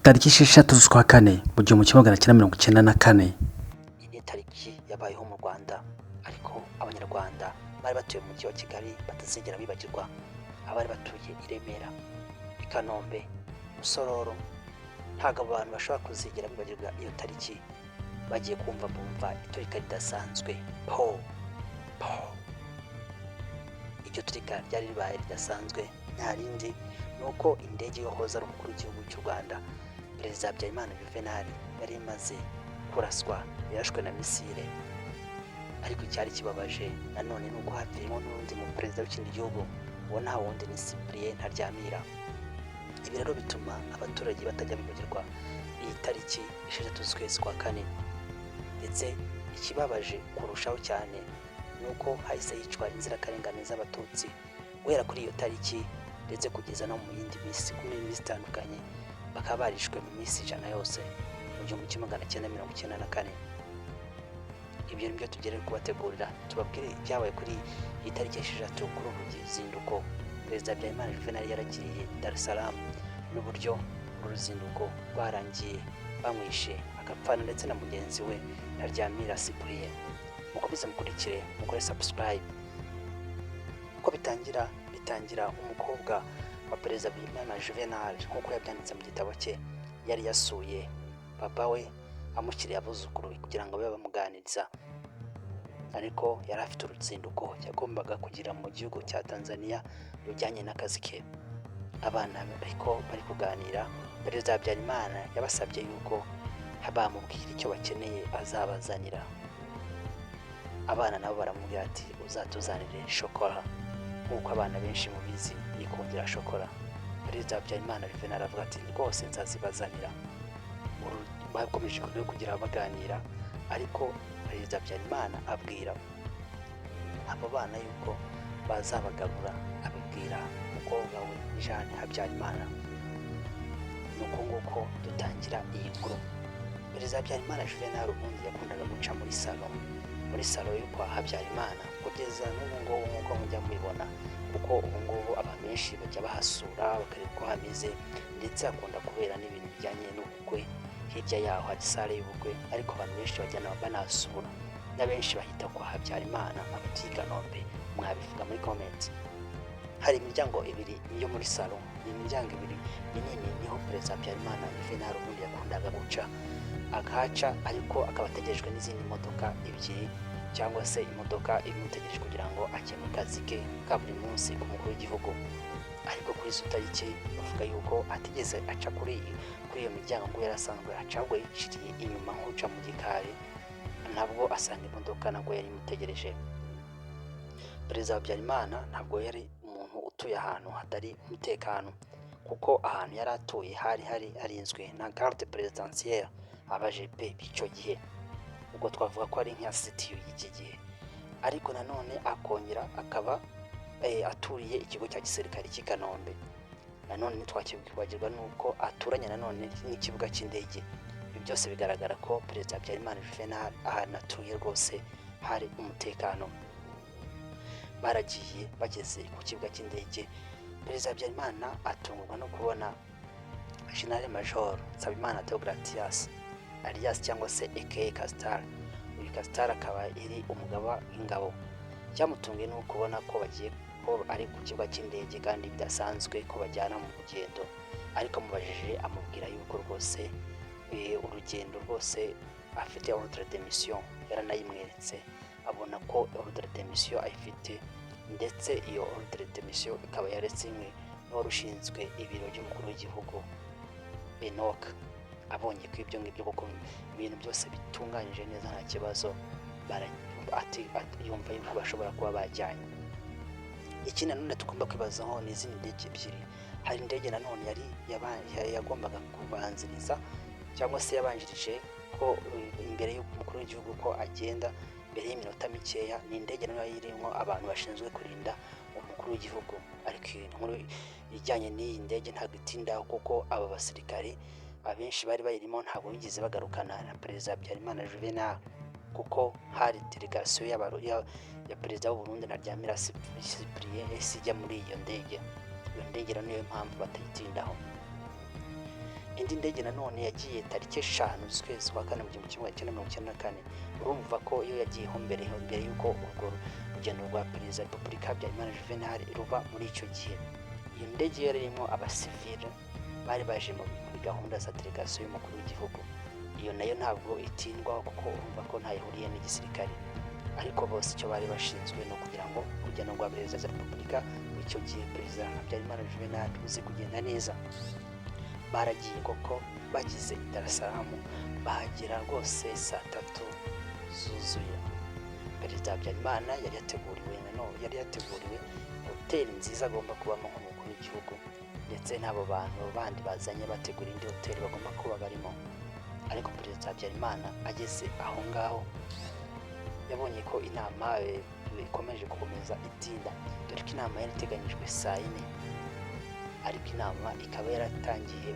Tariki 6 z'ukwa kane mu 1994. Iyi ni tariki yabayeho mu Rwanda, ariko Abanyarwanda bari batuye mu mujyi wa Kigali batazigera bibagirwa. Abari batuye i Remera, i Kanombe, Rusororo, ntabwo abo bantu bashobora kuzigera bibagirwa iyo tariki. Bagiye kumva bumva iturika ridasanzwe, po po. Iryo turika ryari ribaye ridasanzwe nta rindi, ni uko indege yahoze ari umukuru w'igihugu cy'u Rwanda, Perezida Habyarimana Juvenal, yari imaze kuraswa, yarashwe na misile. Ariko icyari kibabaje nanone ni uko hapfirimo n'undi mu perezida w'ikindi gihugu. Uwo nta wundi, ni Cyprien Ntaryamira. Ibi rero bituma abaturage batajya bibagirwa iyi tariki 6 z'ukwezi kwa kane. Ndetse ikibabaje kurushaho cyane ni uko hahise hicwa inzirakarengane z'Abatutsi guhera kuri iyo tariki ndetse kugeza no mu yindi minsi, kuri minsi itandukanye, bakaba barishwe mu minsi 100 yose mu 1994. Ibyo ni byo tugiye kubategurira, tubabwire ibyabaye kuri iyi tariki 6, kuri uru ruzinduko Perezida Habyarimana Juvenal yaragiriye Dar es Salaam, n'uburyo uru ruzinduko rwarangiye bamwishe agapfana ndetse na mugenzi we Ntaryamira Cyprien. Mukomeze mukurikire, mukore subscribe. Uko bitangira, bitangira umukobwa wa Perezida Habyarimana Juvenal, nk'uko yabyanditse mu gitabo cye, yari yasuye papa we amushyiriye abuzukuru be kugira ngo babe bamuganiriza, ariko yari afite uruzinduko yagombaga kugira mu gihugu cya Tanzania rujyanye n'akazi ke. Abana ariko bari kuganira, Perezida Habyarimana yabasabye yuko bamubwira icyo bakeneye azabazanira. Abana nabo baramubwira ati: "Uzatuzanire shokora." Nk'uko abana benshi mubizi bikundira shokora. Perezida Habyarimana Juvenal aravuga ati: "Rwose nzazibazanira." Bakomeje no kugira baganira, ariko Perezida Habyarimana abwira abo bana yuko bazabagarura, abibwira umukobwa we Jeanne Habyarimana. Ni uko nguko dutangira iyi nkuru. Perezida Habyarimana Juvenal ubundi yakundaga guca muri salo, muri salo yo kwa Habyarimana, kugeza n'ubu ngubu nk'uko mujya mubibona, kuko ubu ngubu abantu benshi bajya bahasura bakareba uko hameze, ndetse hakunda kubera n'ibintu bijyanye n'ubukwe. Hirya yaho hari salle y'ubukwe, ariko abantu benshi bajya banahasura, na benshi bahita kwa Habyarimana. Abatuye i Kanombe mwabivuga muri comment. Hari imiryango ibiri yo muri salo. Ni imiryango ibiri minini, niho Perezida Habyarimana Juvenal ubundi yakundaga guca, akahaca ariko akaba ategerejwe n'izindi modoka ebyiri cyangwa se imodoka imutegereje kugira ngo ajye mu kazi ke ka buri munsi k'umukuru w'igihugu. Ariko kuri izo tariki bavuga yuko atigeze aca kuri iyo miryango ngo yari asanzwe aca, ahubwo yiciriye inyuma nk'uca mu gikari, ntabwo asanga imodoka nabwo yari imutegereje. Perezida Habyarimana ntabwo yari umuntu utuye ahantu hatari umutekano, kuko ahantu yari atuye hari harinzwe na garde présidentielle, aba GP b'icyo gihe. Ubwo twavuga ko ari nka sitiyu y'iki gihe. Ariko nanone akongera akaba aturiye ikigo cya gisirikare cy'i Kanombe. Nanone ntitwakwibagirwa nuko aturanye nanone n'ikibuga cy'indege. Ibi byose bigaragara ko Perezida Habyarimana Juvenal ahantu atuye rwose hari umutekano. Baragiye, bageze ku kibuga cy'indege, Perezida Habyarimana atungurwa no kubona General Major Nsabimana Deogratias, alias cyangwa se aka Castar. Uyu Castar akaba yari umugaba w'ingabo. Icyamutunguye ni ukubona ko bagiye, ko ari ku kibuga cy'indege kandi bidasanzwe ko bajyana mu rugendo. Ariko amubajije, amubwira yuko rwose urugendo rwose afite ordre de mission, yaranayimweretse, abona ko ordre de mission ayifite, ndetse iyo ordre de mission ikaba yarasinywe n'uwari ushinzwe ibiro by'umukuru w'igihugu, Enoch. Abonye ko ibyo ngibyo kuko ibintu byose bitunganyije neza, nta kibazo, yumva yuko bashobora kuba bajyanye. Ikindi nanone tugomba kwibazaho ni izindi ndege ebyiri. Hari indege nanone yari yagombaga kubanziriza cyangwa se yabanjirije ko imbere y'umukuru w'igihugu ko agenda mbere y'iminota mikeya. Ni indege nayo irimo abantu bashinzwe kurinda umukuru w'igihugu. Ariko iyi nkuru ijyanye n'iyi ndege ntabwo itindaho, kuko aba basirikari abenshi bari bayirimo ntabwo bigeze bagarukana na Perezida Habyarimana Juvenal, kuko hari delegasiyo ya Perezida w'u Burundi Ntaryamira Cyprien yahise ijya muri iyo ndege. Iyo ndege rero niyo mpamvu batayitindaho. Indege ya kabiri yari Indi ndege nanone yagiye tariki 5 z'ukwezi kwa kane mu 1994. Urumva ko iyo yagiyeho mbere y'uko urwo rugendo rwa Perezida wa Repubulika Habyarimana Juvenal ruba muri icyo gihe. Iyo ndege yari irimo abasivile bari baje muri gahunda za delegasiyo y'umukuru w'igihugu. Iyo nayo ntabwo itindwaho kuko urumva ko ntayihuriye n'igisirikare, ariko bose icyo bari bashinzwe ni ukugira ngo urugendo rwa Perezida wa Repubulika icyo gihe, Perezida Habyarimana Juvenal, ruze kugenda neza. Baragiye koko, bageze i Dar es Salaam, bahagera rwose saa 3 zuzuye. Perezida Habyarimana yari yateguriwe nanone, yari yateguriwe hoteli nziza agomba kubamo nk'umukuru w'igihugu, ndetse n'abo bantu bandi bazanye bategura indi hoteli bagomba kuba barimo. Ariko Perezida Habyarimana ageze aho ngaho yabonye ko inama ikomeje gukomeza itinda, dore ko inama yari iteganyijwe saa 4, ariko inama ikaba yaratangiye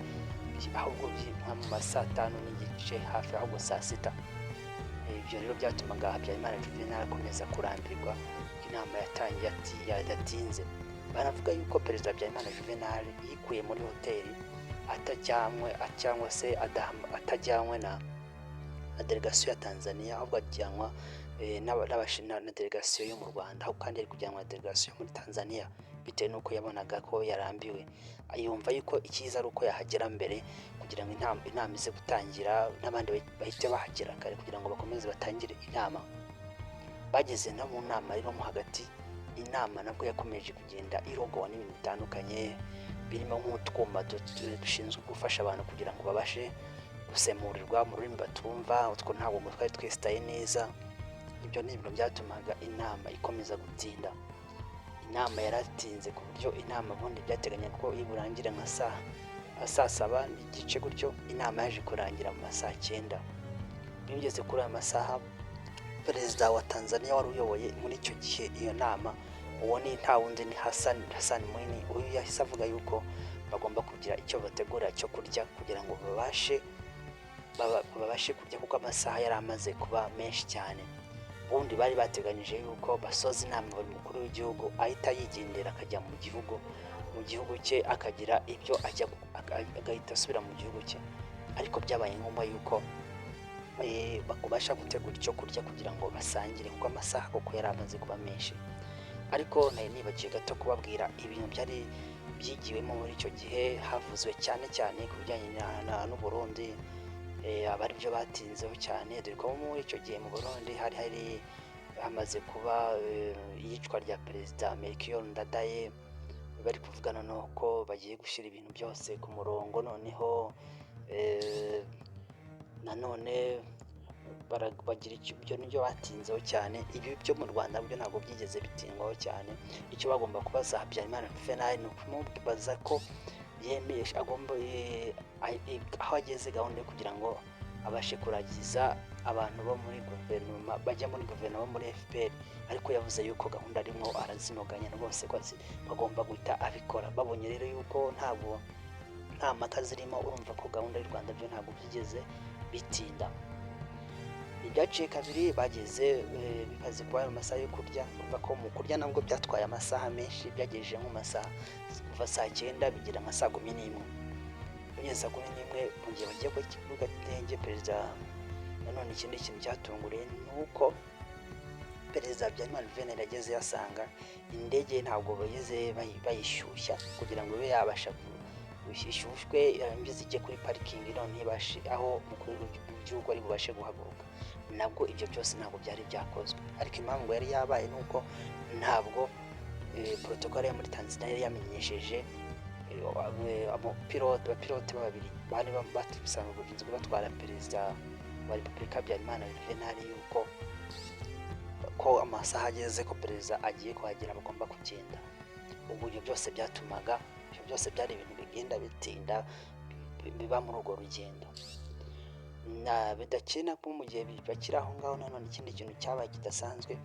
ahubwo nka mu ma saa 5:30 hafi, ahubwo saa 6. Ibyo rero byatumaga Habyarimana Juvenal akomeza kurambirwa inama yatangiye yadatinze. Banavuga yuko Perezida Habyarimana Juvenal yikuye muri hoteli atajyanywe cyangwa se atajyanywe na delegasiyo ya Tanzania, ahubwo ajyanwa na delegasiyo yo mu Rwanda, aho kandi ari kujyanwa na delegasiyo muri Tanzania, bitewe n'uko yabonaga ko yarambiwe, yumva yuko icyiza ari uko yahagera mbere kugira ngo inama ize gutangira n'abandi bahite bahagera kare kugira ngo bakomeze batangire inama. Bageze no mu nama rero mo hagati, inama nabwo yakomeje kugenda irogowa n'ibintu bitandukanye, birimo nk'utwuma dushinzwe gufasha abantu kugira ngo babashe gusemurirwa mu rurimi batumva, utwo ntabwo ngo twari twesitaye neza. Ibyo ni ibintu byatumaga inama ikomeza gutinda. Inama yaratinze ku buryo inama ubundi byateganya ko iburangire nka saa 7:30 gutyo, inama yaje kurangira mu ma saa 9. Bigeze kuri aya masaha, Perezida wa Tanzania wari uyoboye muri icyo gihe iyo nama, uwo ni nta wundi ni Hassan Mwinyi. Uyu yahise avuga yuko bagomba kugira icyo bategura cyo kurya kugira ngo babashe kurya, kuko amasaha yari amaze kuba menshi cyane. Ubundi bari bateganyije yuko basoza inama, buri mukuru w'igihugu ahita yigendera akajya mu gihugu cye, akagira ibyo ajya agahita asubira mu gihugu cye, ariko byabaye ngombwa yuko bakubasha gutegura icyo kurya kugira ngo basangire, kuko amasaha koko yari amaze kuba menshi. Ariko nari nibagiwe gato kubabwira ibintu byari byigiwemo muri icyo gihe. Havuzwe cyane cyane ku bijyanye n'u Burundi, aba ari byo batinzeho cyane, dore ko muri icyo gihe mu Burundi hari hamaze kuba iyicwa rya Perezida Melchior Ndadaye. Bari kuvuga noneho ko bagiye gushyira ibintu byose ku murongo, noneho nanone bagira ibyo nibyo batinzeho cyane. Ibi byo mu Rwanda byo ntabwo byigeze bitingwaho cyane. Icyo bagomba kubaza Habyarimana Juvenal ni ukumubaza ko yemeye agomba aho ageze gahunda yo kugira ngo abashe kuragiza abantu bo muri guverinoma bajya muri guverinoma muri FPR, ariko yavuze yuko gahunda arimo arazinoganya rwose, ko bagomba guhita abikora. Babonye rero yuko ntabwo nta mpaka zirimo, urumva ko gahunda y'u Rwanda byo ntabwo byigeze bitinda. Ibyaciye kabiri, bageze bimaze kuba ayo masaha yo kurya. Urumva ko mu kurya nabwo byatwaye amasaha menshi, byagejeje nko mu masaha kuva saa 9 bigera nka saa 11. Bigeze saa 11, mu gihe bagiye ku kibuga cy'indege, perezida nanone ikindi kintu cyatunguriye ni uko Perezida Habyarimana Juvenal yageze yasanga indege ntabwo bageze bayishyushya kugira ngo ibe yabasha ishyushywe, irangize ijye kuri parikingi, none ibashe aho umukuru w'igihugu ari bubashe guhaguruka. Nabwo ibyo byose ntabwo byari byakozwe, ariko impamvu yari yabaye ni uko ntabwo protocole yo muri Tanzania yari yamenyesheje abapilote babiri bari basanzwe bashinzwe batwara Perezida wa Repubulika Habyarimana Juvenal yuko ko amasaha ageze, ko perezida agiye kuhagera, bagomba kugenda. Ubu ibyo byose byatumaga, ibyo byose byari ibintu bigenda bitinda biba muri urwo rugendo na bidakina ko mu gihe bakiri aho ngaho. Nanone ikindi kintu cyabaye kidasanzwe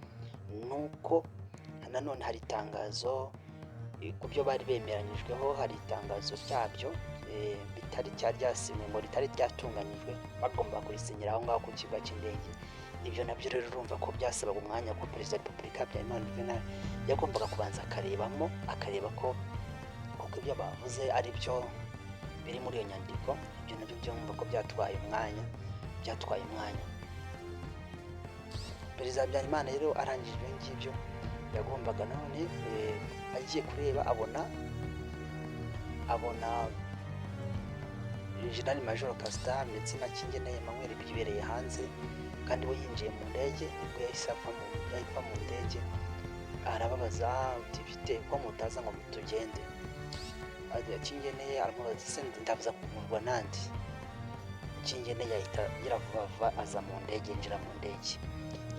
ni uko nanone hari itangazo ku byo bari bemeranyijweho, hari itangazo ryabyo bitari cyari ryasinywe, ngo ritari ryatunganyijwe, bagomba kurisinyira aho ngaho ku kibuga cy'indege. Ibyo nabyo rero urumva ko byasabaga umwanya, ko Perezida wa Repubulika Habyarimana Juvenal yagombaga kubanza akarebamo, akareba ko kuko ibyo bavuze ari byo. biri muri iyo nyandiko. Ibyo nabyo byumva ko byatwaye umwanya, byatwaye umwanya. Perezida Habyarimana rero arangije ibyo ngibyo, yagombaga none agiye kureba abona Jenerali Major Castar ndetse na Kingeneye Emmanuel bibereye hanze, kandi we yinjiye mu ndege. Nibwo yahise ava mu ndege, arababaza ati: "Bite ko mutaza ngo tugende?" Kingeneye aramubaza: "Ese ndaza kuvurwa nande?" Kingeneye ahita agira vuba vuba aza mu ndege, yinjira mu ndege.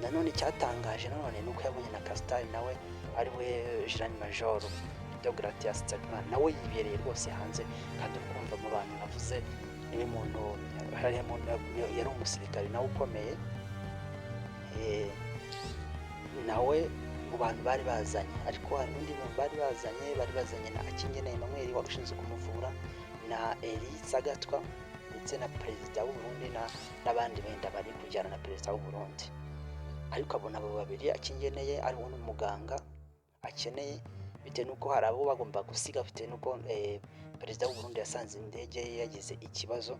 Nanone icyatangaje nanone ni uko yabonye na Castar, nawe ari we Jenerali Major Deogratias Nsabimana, nawe yibereye rwose hanze. Kandi uri kumva mu bantu navuze, niwe muntu yari umusirikare nawe ukomeye, nawe mu bantu bari bazanye. Ariko hari n'undi muntu bari bazanye, bari bazanye na Akingeneye Emmanuel wari ushinzwe kumuvura, na Elie Sagatwa, ndetse na perezida w'u Burundi n'abandi benda bari kujyana na perezida w'u Burundi. Ariko abona abo babiri, Akingeneye ari we n'umuganga akeneye, bitewe n'uko hari abo bagomba gusiga, bitewe n'uko perezida w'u Burundi yasanze indege ye yagize ikibazo,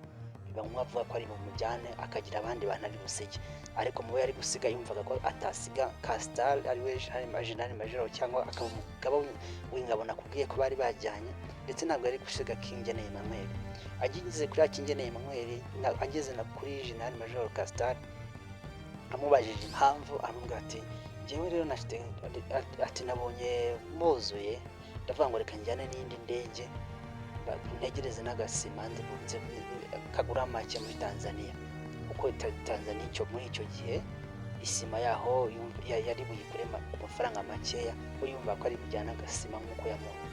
biba ngombwa avuga ko ari bumujyane, akagira abandi bantu ari busige. Ariko mu bo yari gusiga, yumvaga ko atasiga Castar ari we Jenerali Major, cyangwa akaba umugaba w'ingabo nakubwiye ko bari bajyanye, ndetse ntabwo yari gusiga Kingeneye Emmanuel. Ageze kuri Akingeneye Emmanuel, ageze na kuri Jenerali Major Castar, amubajije impamvu, aramubwira ati: "Njyewe rero ati nabonye buzuye, ndavuga ngo reka njyane n'indi ndege, ntegereze n'agasima kagura make muri Tanzania," kuko Tanzania muri icyo gihe isima yaho yari buyigure ku mafaranga makeya. We yumva ko ari bujyane agasima nk'uko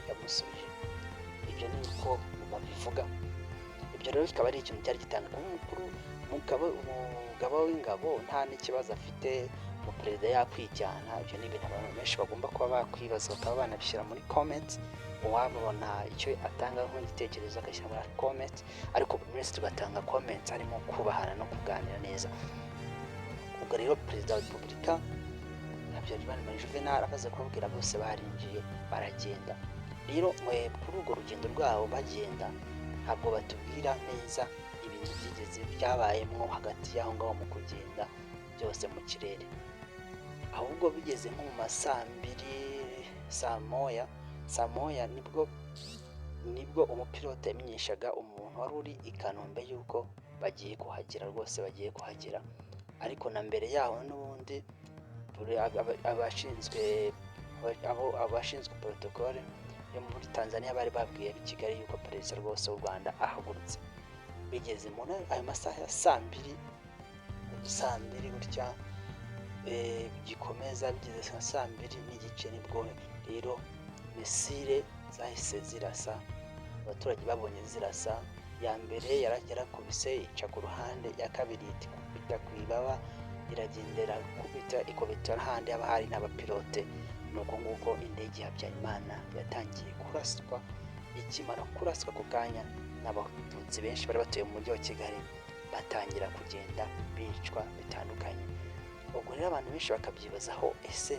yamusubije. Ibyo ni uko babivuga. Ibyo rero bikaba ari ikintu cyari gitanga kuba umukuru umugaba w'ingabo nta n'ikibazo afite, umuperezida yakwijyana. Ibyo ni ibintu abantu benshi bagomba kuba bakwibaza, bakaba banabishyira muri comment. Uwabona icyo atanga nk'igitekerezo agashyira muri comment, ariko buri wese tugatanga comment harimo kubahana no kuganira neza. Ubwo rero perezida wa repubulika Habyarimana Juvenal amaze kubabwira, bose barinjiye baragenda. Rero kuri urwo rugendo rwabo bagenda, ntabwo batubwira neza ibintu byigeze byabayemo hagati y'aho ngaho mu kugenda byose mu kirere. Ahubwo bigeze nko mu ma saa 2, saa 1, saa 1 nibwo umupilote yamenyeshaga umuntu wari uri i Kanombe yuko bagiye kuhagera, rwose bagiye kuhagera. Ariko na mbere yaho n'ubundi abashinzwe protocole yo muri Tanzania bari babwiye ab'i Kigali yuko perezida rwose w'u Rwanda ahagurutse. Bigeze muri ayo masaha ya saa 2, saa 2 gutya, gikomeza bigeze nka saa 2:30, nibwo rero missile zahise zirasa. Abaturage babonye zirasa. Ya mbere yarakubise ica ku ruhande, iya kabiri ikubita ku ibaba, iragendera ikubita, ikubita n'ahandi haba hari n'abapilote. Ni uko nguko indege ya Habyarimana yatangiye kuraswa. Ikimara kuraswa, ako kanya n'abatutsi benshi bari batuye mu mujyi wa Kigali batangira kugenda bicwa bitandukanye. Ubwo rero abantu benshi bakabyibazaho: ese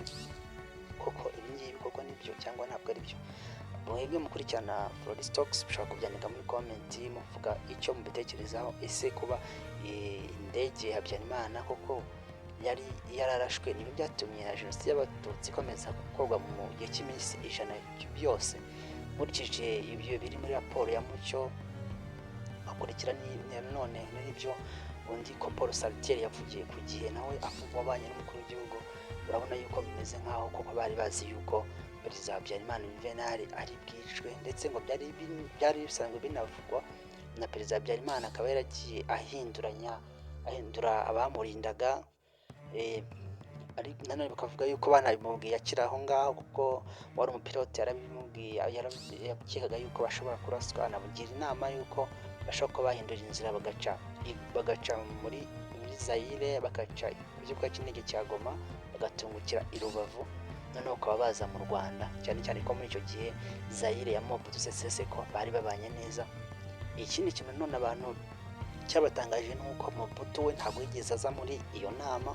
koko ibi ngibi koko nibyo cyangwa ntabwo ari byo? Mwebwe mukurikirana Floristox, mushobora kubyandika muri comment muvuga icyo mubitekerezaho. Ese kuba indege ya Habyarimana koko yari yararashwe nibyo byatumye na jenoside y'abatutsi ikomeza gukorwa mu gihe cy'iminsi 100 byose, nkurikije ibyo biri muri raporo ya Mucyo, bakurikira none n'ibyo undi ko Paul Saltiel yavugiye ku gihe, nawe avuga wabanye n'umukuru w'igihugu? Urabona yuko bimeze nk'aho koko bari bazi yuko perezida Habyarimana Juvenal ari bwicwe, ndetse ngo byari bisanzwe binavugwa na perezida Habyarimana, akaba yaragiye ahinduranya, ahindura abamurindaga. Nanone bakavuga yuko banabimubwiye akiri aho ngaho, kuko wari umupilote yarabimubwiye, yakekaga yuko bashobora kuraswa, anamugira inama yuko bashobora kuba bahindura inzira, bagaca muri Zayire, bagaca ku kibuga cy'indege cya Goma, bagatungukira i Rubavu, noneho bakaba baza mu Rwanda, cyane cyane ko muri icyo gihe Zayire ya Mobutu Sese Seko bari babanye neza. Ikindi kintu none abantu cyabatangaje ni uko Mobutu we ntabwo yigeze aza muri iyo nama,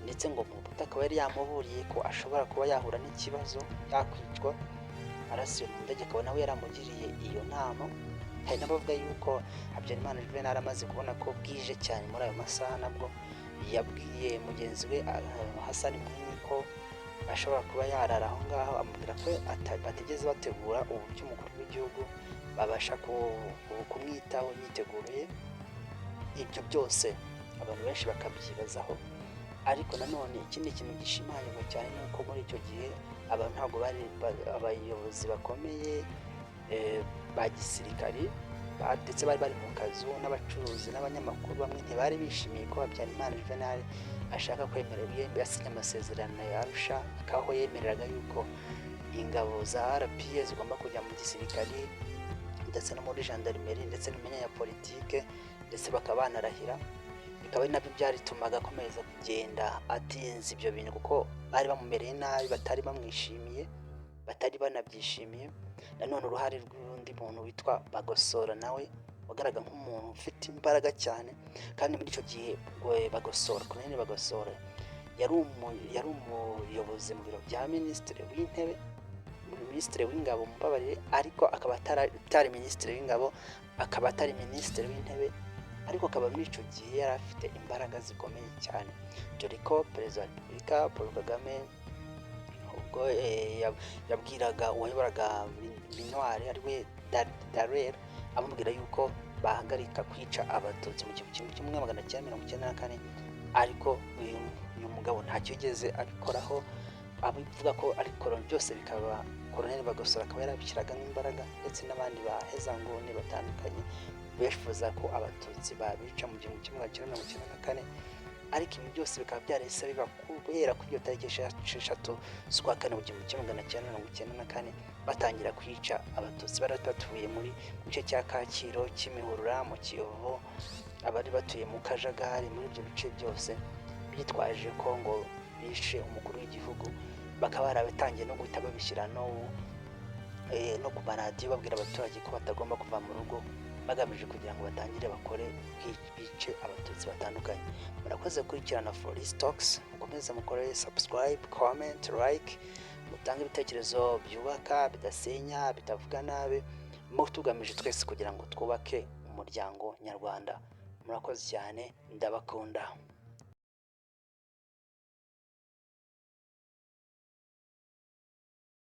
ndetse ngo Mobutu akaba yari yamuburiye ko ashobora kuba yahura n'ikibazo, yakwicwa arasiwe mu ndege, akaba nawe yaramugiriye iyo nama. Hari n'abavuga yuko Habyarimana Juvenal amaze kubona ko bwije cyane muri ayo masaha, nabwo yabwiye mugenzi we Hassan Mwinyi ko ashobora kuba yarara aho ngaho, amubwira ko batigeze bategura uburyo umukuru w'igihugu babasha kumwitaho imyiteguro ye. Ibyo byose abantu benshi bakabyibazaho. Ariko nanone ikindi kintu gishimangirwa cyane ni uko muri icyo gihe abantu ntabwo bari abayobozi bakomeye ba gisirikari ndetse bari mu kazu, n'abacuruzi n'abanyamakuru bamwe ntibari bishimiye ko Habyarimana Juvenal ashaka kwemera yasinye amasezerano ya Arusha, aho yemereraga yuko ingabo za RPA zigomba kujya mu gisirikari ndetse no muri gendarmerie ndetse n'imyanya ya politike, ndetse bakaba banarahira. Bikaba ari nabyo byaritumaga akomeza kugenda atinze ibyo bintu, kuko bari bamumereye nabi, batari bamwishimiye, batari banabyishimiye. Nanone uruhare rw'undi muntu witwa Bagosora, nawe wagaragara nk'umuntu ufite imbaraga cyane, kandi muri icyo gihe Bagosora, Colonel Bagosora, yari umuyobozi mu biro bya minisitiri w'intebe, minisitiri w'ingabo mumbabarire, ariko akaba atari minisitiri w'ingabo, akaba atari minisitiri w'intebe, ariko akaba muri icyo gihe yari afite imbaraga zikomeye cyane, dore ko Perezida wa Repubulika Paul Kagame ubwo yabwiraga uwayoboraga MINUAR, ariwe Dallaire, amubwira yuko bahagarika kwica Abatutsi mu 1994, ariko uyu mugabo ntacyo yigeze abikoraho, abivuga ko ari byose bikaba Colonel Bagosora akaba yarabishyiragamo imbaraga, ndetse n'abandi bahezanguni batandukanye bifuza ko Abatutsi babica mu 1994. Ariko ibi byose bikaba byarahise biba guhera kuri iyo tariki 6 z'ukwa kane mu 1994, batangira kwica Abatutsi bari batuye muri mu gice cya Kacyiru, Kimihurura, mu Kiyovu, abari batuye mu Kajagari, muri ibyo bice byose, bitwaje ko ngo bishe umukuru w'igihugu. Bakaba barabitangiye no guhita babishyira no ku maradiyo, babwira abaturage ko batagomba kuva mu rugo, bagamije kugira ngo batangire bakore bice Abatutsi batandukanye. Murakoze gukurikirana Foris Talks. Mukomeze mukore subscribe, comment, like, mutange ibitekerezo byubaka, bidasenya, bitavuga nabi, mu tugamije twese kugira ngo twubake umuryango nyarwanda. Murakoze cyane, ndabakunda.